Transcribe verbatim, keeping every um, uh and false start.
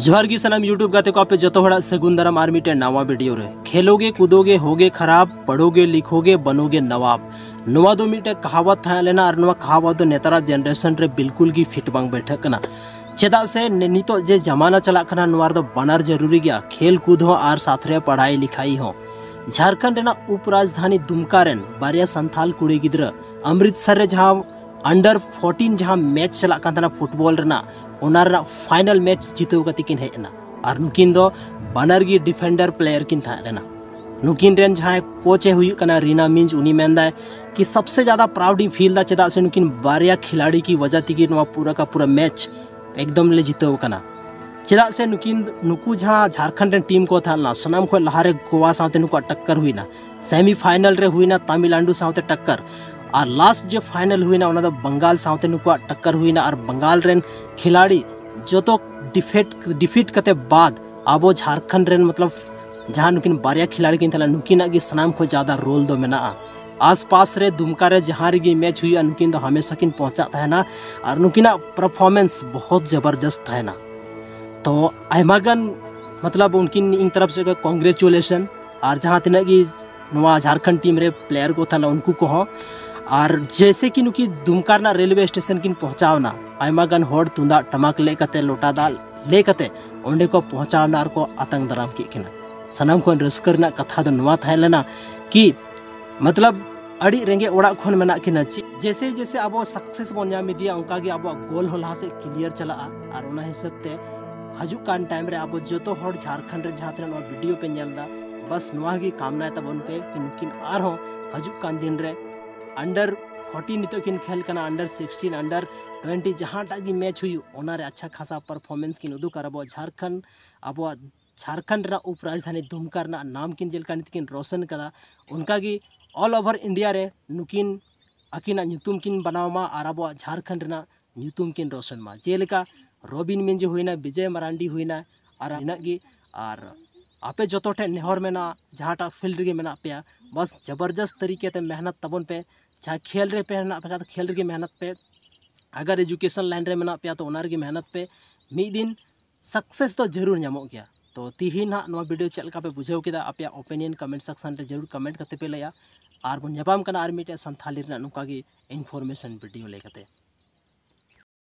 ᱡᱚᱦᱟᱨ ᱜᱮ ᱥᱟᱱᱟᱢ YouTube ᱜᱟᱛᱮ ᱠᱚ, ᱟᱯᱮ ᱡᱚᱛᱚ ᱦᱚᱲᱟᱜ ᱥᱟᱹᱜᱩᱱ ᱫᱟᱨᱟᱢ ᱟᱨ ᱢᱤᱫᱴᱮᱱ ᱱᱟᱣᱟ ᱵᱷᱤᱰᱤᱭᱳ ᱨᱮ᱾ ᱠᱷᱮᱞᱳᱜᱮ ᱠᱩᱫᱳᱜᱮ ᱦᱳᱜᱮ ᱠᱷᱟᱨᱟᱯ, ᱯᱟᱲᱳᱜᱮ ᱞᱤᱠᱷᱳᱜᱮ ᱵᱟᱱᱳᱜᱮ ᱱᱟᱣᱟᱵ᱾ ᱱᱚᱣᱟ ᱫᱚ ᱢᱤᱫᱴᱮᱱ ᱠᱟᱦᱟᱣᱟᱛ ᱛᱟᱦᱮᱸ ᱞᱮᱱᱟ ᱟᱨ ᱱᱚᱣᱟ ᱠᱟᱦᱟᱣᱟᱛ ᱫᱚ ᱱᱮᱛᱟᱨᱟᱜ ᱡᱮᱱᱟᱨᱮᱥᱚᱱ ᱨᱮ ᱵᱤᱞᱠᱩᱞ ᱜᱮ ᱯᱷᱤᱴ ᱵᱟᱝ ᱵᱟᱹᱭᱴᱷᱟᱹᱜ ᱠᱟᱱᱟ᱾ ᱪᱮᱫᱟᱜ ᱥᱮ ᱱᱤᱛᱚᱜ ᱡᱮ ᱡᱟᱢᱟᱱᱟ ᱪᱟᱞᱟᱜ ᱠᱟᱱᱟ, ᱱᱚᱣᱟ ᱨᱮᱫᱚ ᱵᱟᱱᱟᱨ ᱡᱟᱹᱨᱩᱨᱤ ᱜᱮᱭᱟ, ᱠᱷᱮᱞ ᱠᱩᱫ ᱦᱚᱸ ᱟᱨ ᱥᱟᱛᱷ ᱨᱮ ᱯᱟᱲᱦᱟᱭ ᱞᱤᱠᱷᱟᱭ ᱦᱚᱸ᱾ ᱡᱷᱟᱲᱠᱷᱚᱸᱰ ᱨᱮᱱᱟᱜ ᱩᱯ ᱨᱟᱡᱽᱫᱷᱟᱱᱤ ᱫᱩᱢᱠᱟ ᱨᱮᱱ ᱵᱟᱨᱭᱟ ᱥᱟᱱᱛᱷᱟᱞ ᱠᱩᱲᱤ ᱜᱤᱫᱽᱨᱟᱹ ᱟᱢᱨᱤᱛᱥᱚᱨ ᱨᱮ ᱡᱟᱦᱟᱸ under fourteen ᱡᱟᱦᱟᱸ ᱢᱮᱪ ᱪᱟᱞᱟᱜ ᱠᱟᱱ ᱛᱟᱦᱮᱱᱟ ᱯᱷᱩᱴᱵᱚᱞ ᱨᱮᱱᱟᱜ, ᱚᱱᱟ ᱨᱮᱱᱟᱜ ᱯᱷᱟᱭᱱᱟᱞ ᱢᱮᱪ ᱡᱤᱛᱟᱹᱣ ᱠᱟᱛᱮ ᱠᱤᱱ ᱦᱮᱡ ᱮᱱᱟ᱾ ᱟᱨ ᱱᱩᱠᱤᱱ ᱫᱚ ᱵᱟᱱᱟᱨ ᱜᱮ ᱰᱤᱯᱷᱮᱱᱰᱟᱨ ᱯᱞᱮᱭᱟᱨ ᱠᱤᱱ ᱛᱟᱦᱮᱸ ᱞᱮᱱᱟ᱾ ᱱᱩᱠᱤᱱ ᱨᱮᱱ ᱡᱟᱦᱟᱸᱭ ᱠᱳᱪ ᱮ ᱦᱩᱭᱩᱜ ᱠᱟᱱᱟ ᱨᱤᱱᱟ ᱢᱤᱧᱡᱽ, ᱩᱱᱤ ᱢᱮᱱᱫᱟᱭ ᱠᱤ ᱥᱚᱵᱥᱮ ᱡᱟᱫᱟ ᱯᱨᱟᱣᱩᱰ ᱤᱧ ᱯᱷᱤᱞ ᱫᱟ, ᱪᱮᱫᱟᱜ ᱥᱮ ᱱᱩᱠᱤᱱ ᱵᱟᱨᱭᱟ ᱠᱷᱤᱞᱟᱲᱤ ᱠᱤ ᱣᱟᱡᱟ ᱛᱮᱜᱮ ᱱᱚᱣᱟ ᱯᱩᱨᱟᱹ ᱠᱟ ᱯᱩᱨᱟᱹ ᱢᱮᱪ ᱮᱠᱫᱚᱢ ᱞᱮ ᱡᱤᱛᱟᱹᱣ ᱠᱟᱱᱟ᱾ ᱪᱮᱫᱟᱜ ᱥᱮ ᱱᱩᱠᱤᱱ, ᱱᱩᱠᱩ ᱡᱟᱦᱟᱸ ᱡᱷᱟᱲᱠᱷᱚᱸᱰ ᱨᱮᱱ ᱴᱤᱢ ᱠᱚ ᱛᱟᱦᱮᱸ ᱞᱮᱱᱟ, ᱥᱟᱱᱟᱢ ᱠᱷᱚᱱ ᱞᱟᱦᱟᱨᱮ ᱜᱳᱣᱟ ᱥᱟᱶᱛᱮ ᱱᱩᱠᱩᱣᱟᱜ ᱴᱟᱠᱠᱟᱨ ᱦᱩᱭᱱᱟ, ᱥᱮᱢᱤ ᱯᱷᱟᱭᱱᱟᱞ ᱨᱮ ᱦᱩᱭᱱᱟ ᱛᱟᱢᱤᱞᱱᱟᱰᱩ ᱥᱟᱶᱛᱮ ᱴᱟᱠᱠᱟᱨ, ᱟᱨ ᱞᱟᱥᱴ ᱡᱮ ᱯᱷᱟᱭᱱᱟᱞ ᱦᱩᱭᱱᱟ ᱚᱱᱟ ᱫᱚ ᱵᱟᱝᱜᱟᱞ ᱥᱟᱶᱛᱮ ᱱᱩᱠᱩᱣᱟᱜ ᱴᱟᱠᱠᱟᱨ ᱦᱩᱭᱱᱟ᱾ ᱟᱨ ᱵᱟᱝᱜᱟᱞ ᱨᱮᱱ ᱠᱷᱤᱞᱟᱲᱤ ᱡᱚᱛᱚ ᱰᱤᱯᱷᱤᱴ ᱰᱤᱯᱷᱤᱴ ᱠᱟᱛᱮ ᱵᱟᱫ ᱟᱵᱚ ᱡᱷᱟᱲᱠᱷᱚᱸᱰ ᱨᱮᱱ ᱢᱚᱛᱞᱚᱵ ᱡᱟᱦᱟᱸ ᱱᱩᱠᱤᱱ ᱵᱟᱨᱭᱟ ᱠᱷᱤᱞᱟᱲᱤ ᱠᱤᱱ ᱛᱟᱦᱮᱸ ᱞᱮᱱᱟ, ᱱᱩᱠᱤᱱᱟᱜ ᱜᱮ ᱥᱟᱱᱟᱢ ᱠᱷᱚᱱ ᱡᱟᱫᱟ ᱨᱳᱞ ᱫᱚ ᱢᱮᱱᱟᱜᱼᱟ᱾ ᱟᱥᱯᱟᱥ ᱨᱮ ᱫᱩᱢᱠᱟ ᱨᱮ ᱡᱟᱦᱟᱸ ᱨᱮᱜᱮ ᱢᱮᱪ ᱦᱩᱭᱩᱜᱼᱟ, ᱱᱩᱠᱤᱱ ᱫᱚ ᱦᱟᱢᱮᱥᱟ ᱠᱤᱱ ᱯᱚᱦᱪᱟᱜ ᱛᱟᱦᱮᱱᱟ᱾ ᱟᱨ ᱱᱩᱠᱤᱱᱟᱜ ᱯᱟᱨᱯᱷᱚᱨᱢᱮᱱᱥ ᱵᱚᱦᱩᱛ ᱡᱚᱵᱚᱨᱡᱚᱥᱛ ᱛᱟᱦᱮᱱᱟ᱾ ᱛᱚ ᱟᱭᱢᱟ ᱜᱟᱱ ᱢᱚᱛᱞᱚᱵ ᱩᱱᱠᱤᱱ ᱤᱧ ᱛᱚᱨᱚᱯ ᱥᱮᱫ ᱠᱷᱚᱱ ᱠᱚᱝᱜᱨᱮᱪᱩᱞᱮᱥᱚᱱ᱾ ᱟᱨ ᱡᱟᱦᱟᱸ ᱛᱤᱱᱟᱹᱜ ᱜᱮ ᱱᱚᱣᱟ ᱡᱷᱟᱲᱠᱷᱚᱸᱰ ᱴᱤᱢ ᱨᱮ ᱯᱞᱮᱭᱟᱨ ᱠᱚ ᱛᱟᱦᱮᱱᱟ ᱩᱱᱠᱩ ᱠᱚᱦᱚᱸ᱾ ᱟᱨ ᱡᱮᱭᱥᱮ ᱠᱤ ᱱᱩᱠᱤᱱ ᱫᱩᱢᱠᱟ ᱨᱮᱱᱟᱜ ᱨᱮᱞᱣᱮ ᱥᱴᱮᱥᱚᱱ ᱠᱤᱱ ᱯᱚᱦᱪᱟᱣ ᱮᱱᱟ, ᱟᱭᱢᱟ ᱜᱟᱱ ᱦᱚᱲ ᱛᱩᱢᱫᱟᱜ ᱴᱟᱢᱟᱠ ᱞᱮ ᱠᱟᱛᱮ, ᱞᱚᱴᱟ ᱫᱟᱜ ᱞᱮ ᱠᱟᱛᱮ ᱚᱸᱰᱮ ᱠᱚ ᱯᱚᱦᱪᱟᱣ ᱮᱱᱟ ᱟᱨ ᱠᱚ ᱟᱛᱟᱝ ᱫᱟᱨᱟᱢ ᱠᱮᱫ ᱠᱤᱱᱟ᱾ ᱥᱟᱱᱟᱢ ᱠᱷᱚᱱ ᱨᱟᱹᱥᱠᱟᱹ ᱨᱮᱱᱟᱜ ᱠᱟᱛᱷᱟ ᱫᱚ ᱱᱚᱣᱟ ᱛᱟᱦᱮᱸ ᱞᱮᱱᱟ ᱠᱤ ᱢᱚᱛᱞᱚᱵ ᱟᱹᱰᱤ ᱨᱮᱸᱜᱮᱡ ᱚᱲᱟᱜ ᱠᱷᱚᱱ ᱢᱮᱱᱟᱜ ᱠᱤᱱᱟ᱾ ᱪᱮ-, ᱡᱮᱭᱥᱮ ᱡᱮᱭᱥᱮ ᱟᱵᱚ ᱥᱟᱠᱥᱮᱥ ᱵᱚᱱ ᱧᱟᱢ ᱤᱫᱤᱭᱟ, ᱚᱱᱠᱟ ᱜᱮ ᱟᱵᱚᱣᱟᱜ ᱜᱳᱞ ᱦᱚᱸ ᱞᱟᱦᱟ ᱥᱮᱫ ᱠᱞᱤᱭᱟᱨ ᱪᱟᱞᱟᱜᱼᱟ᱾ ᱟᱨ ᱚᱱᱟ ᱦᱤᱥᱟᱹᱵ ᱛᱮ ᱦᱤᱡᱩᱜ ᱠᱟᱱ ᱴᱟᱭᱤᱢ ᱨᱮ ᱟᱵᱚ ᱡᱚᱛᱚ ᱦᱚᱲ ᱡᱷᱟᱲᱠᱷᱚᱸᱰ ᱨᱮ ᱡᱟᱦᱟᱸ ᱛᱤᱱᱟᱹᱜ ᱱᱚᱣᱟ ᱵᱷᱤᱰᱤᱭᱳ ᱯᱮ ᱧᱮᱞ ᱮᱫᱟ, ᱵᱟᱥ ᱱᱚᱣᱟ ᱜᱮ ᱠᱟᱢᱱᱟᱭ ᱛᱟᱵᱚᱱ ᱯᱮ ᱠᱤ ᱱᱩᱠᱤᱱ ᱟᱨᱦᱚᱸ ᱦᱤᱡᱩᱜ ᱠᱟᱱ ᱫᱤᱱ ᱨᱮ under fourteen ᱱᱤᱛᱚᱜ ᱠᱤᱱ ᱠᱷᱮᱞ ᱠᱟᱱᱟ, under sixteen, under twenty, ᱡᱟᱦᱟᱸᱴᱟᱜ ᱜᱮ ᱢᱮᱪ ᱦᱩᱭᱩᱜ, ᱚᱱᱟᱨᱮ ᱟᱪᱪᱷᱟ ᱠᱷᱟᱥᱟ ᱯᱟᱨᱯᱷᱚᱨᱢᱮᱱᱥ ᱠᱤᱱ ᱩᱫᱩᱜᱟ᱾ ᱟᱨ ᱟᱵᱚᱣᱟᱜ ᱡᱷᱟᱲᱠᱷᱚᱸᱰ, ᱟᱵᱚᱣᱟᱜ ᱡᱷᱟᱲᱠᱷᱚᱸᱰ ᱨᱮᱱᱟᱜ ᱩᱯ ᱨᱟᱡᱽᱫᱷᱟᱱᱤ ᱫᱩᱢᱠᱟ ᱨᱮᱱᱟᱜ ᱱᱟᱢ ᱠᱤᱱ ᱡᱮᱞᱮᱠᱟ ᱱᱤᱛ ᱠᱤᱱ ᱨᱳᱥᱚᱱ ᱠᱟᱫᱟ, ᱚᱱᱠᱟᱜᱮ all over India ᱨᱮ ᱱᱩᱠᱤᱱ ᱟᱹᱠᱤᱱᱟᱜ ᱧᱩᱛᱩᱢ ᱠᱤᱱ ᱵᱮᱱᱟᱣ ᱢᱟ ᱟᱨ ᱟᱵᱚᱣᱟᱜ ᱡᱷᱟᱲᱠᱷᱚᱸᱰ ᱨᱮᱱᱟᱜ ᱧᱩᱛᱩᱢ ᱠᱤᱱ ᱨᱳᱥᱚᱱ ᱢᱟ᱾ ᱡᱮᱞᱮᱠᱟ ᱨᱚᱵᱤᱱ ᱢᱤᱧᱡᱤ ᱦᱩᱭᱱᱟ, ᱵᱤᱡᱚᱭ ᱢᱟᱨᱟᱱᱰᱤ ᱦᱩᱭᱱᱟ, ᱟᱨ ᱤᱱᱟᱹᱜ ᱜᱮ᱾ ᱟᱨ ᱟᱯᱮ ᱡᱚᱛᱚ ᱴᱷᱮᱱ ᱱᱮᱦᱚᱨ ᱢᱮᱱᱟᱜᱼᱟ, ᱡᱟᱦᱟᱸᱴᱟᱜ ᱯᱷᱤᱞᱰ ᱨᱮᱜᱮ ᱢᱮᱱᱟᱜ ᱯᱮᱭᱟ, ᱵᱟᱥ ᱡᱚᱵᱚᱨᱡᱚᱥᱛ ᱛᱟᱹᱨᱤᱠᱟ ᱛᱮ ᱢᱮᱦᱱᱚᱛ ᱛᱟᱵᱚᱱ ᱯᱮ᱾ ᱡᱟᱦᱟᱸ ᱠᱷᱮᱞ ᱨᱮ ᱯᱮ ᱢᱮᱱᱟᱜ ᱯᱮ ᱠᱷᱟᱱ ᱫᱚ ᱠᱷᱮᱞ ᱨᱮᱜᱮ ᱢᱮᱦᱱᱚᱛ ᱯᱮ, ᱟᱜᱟᱨ ᱮᱡᱩᱠᱮᱥᱚᱱ ᱞᱟᱭᱤᱱ ᱨᱮ ᱢᱮᱱᱟᱜ ᱯᱮᱭᱟ ᱛᱚ ᱚᱱᱟ ᱨᱮᱜᱮ ᱢᱮᱦᱱᱚᱛ ᱯᱮ᱾ ᱢᱤᱫ ᱫᱤᱱ ᱥᱟᱠᱥᱮᱥ ᱫᱚ ᱡᱟᱹᱨᱩᱲ ᱧᱟᱢᱚᱜ ᱜᱮᱭᱟ᱾ ᱛᱚ ᱛᱤᱦᱤᱧ ᱦᱟᱸᱜ ᱱᱚᱣᱟ ᱵᱷᱤᱰᱤᱭᱳ ᱪᱮᱫ ᱞᱮᱠᱟ ᱯᱮ ᱵᱩᱡᱷᱟᱹᱣ ᱠᱮᱫᱟ? ᱟᱯᱮᱭᱟᱜ ᱳᱯᱤᱱᱤᱭᱚᱱ ᱠᱚᱢᱮᱱᱴ ᱥᱮᱠᱥᱚᱱ ᱨᱮ ᱡᱟᱹᱨᱩᱲ ᱠᱚᱢᱮᱱᱴ ᱠᱟᱛᱮ ᱯᱮ ᱞᱟᱹᱭᱟ᱾ ᱟᱨ ᱵᱚᱱ ᱧᱟᱯᱟᱢ ᱠᱟᱱᱟ ᱟᱨ ᱢᱤᱫᱴᱮᱡ ᱥᱟᱱᱛᱷᱟᱞᱤ ᱨᱮᱱᱟᱜ ᱱᱚᱝᱠᱟ ᱜᱮ ᱤᱱᱯᱷᱚᱨᱢᱮᱥᱚᱱ ᱵᱷᱤᱰᱤᱭᱳ ᱞᱟᱹᱭ ᱠᱟᱛᱮ᱾